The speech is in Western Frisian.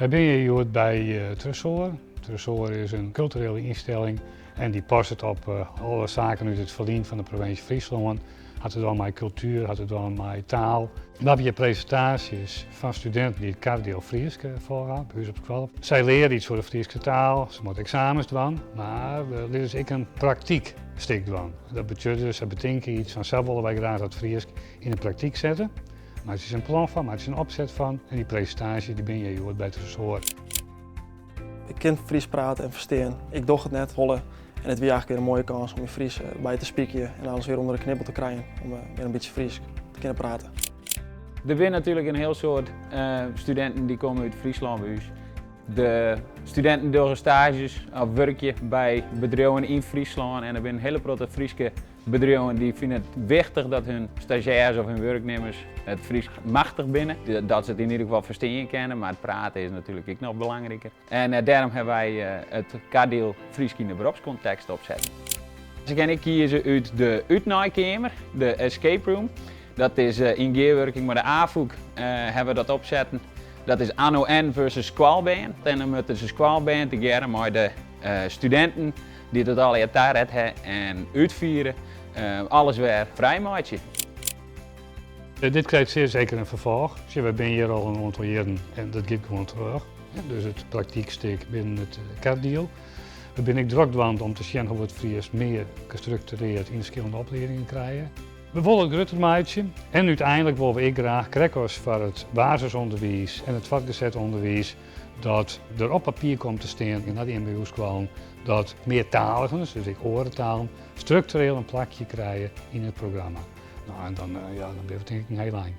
Wy binne hjir hjoed by Tresoar. Tresoar is in kulturele ynstelling en dy passet op alle saken út it ferline fan de provinsje Fryslân. Hat te dwaan mei kultuer, hat te dwaan mei taal. We hawwe hjir presintaasjes fan studinten dy't it kardiel Frysk folge hawwe by ús op skoalle. Sy leare iets oer de Fryske taal, se moatte eksamens dwaan, mar we litte se ek in praktykstik dwaan. Dat betsjut dus, sy betinke iets fan sa wolle wy graach dat Frysk yn de praktyk sette. Meitsje se in plan fan, meitsje se in opset fan en dy presintaasje dy binne hjir hjoed by Tresoar. Ik kin Frysk prate en ferstean. Ik doch it net folle en it wie eigentlik wer in moaie kâns om myn Frysk by te spykjen en alles wer ûnder de knibbel te krijen om wer in bytsje Frysk te kinnen prate. Der binne natuerlik in hiel soad studinten dy't komme út Fryslân by ús. De studinten dogge staazjes of wurkje by bedriuwen yn Fryslân en der binne in hiele protte Fryske Bedriuwen dy fine it wichtich dat hun stazjêrs of hun wurknimmers it Frysk machtich binne. Dat se it yn ieder gefal ferstean kinne, mar it praten is natuerlik ek noch belangriker. En dêrom hawwe wy it kardiel Frysk yn de beropskontekst opset. Se kinne ek kieze út de útnaaikeamer, de escape room. Dat is yn gearwurking mei de Afûk hawwe we dat opsetten. Dat is Anno N versus skoalbern. En dan moatte de skoalbern tegearre mei de studinten dy't it allegear taret ha en útfiere, alles wer frijmeitsje. Dit krijt sear seker in ferfolch. Sjoch, wy binne hjir al in oantal jierren en dat giet gewoan troch. Dus it praktykstik binnen it kardiel. We binne ek drok dwaande om te sjen hoe't we it Frysk mear gestruktureard yn de ferskillende opliedingen krije. We wolle it grutter meitsje en úteinlik wolle we ek graach, krekt as foar it basisûnderwiis en it foartgeset ûnderwiis, dat der op papier komt te stean yn de mbo-skoallen dat meartaligens, dus ek oare talen, struktureel in plakje krije yn it programma. No, en dan, ja, dan binne we tink ik in hiel ein.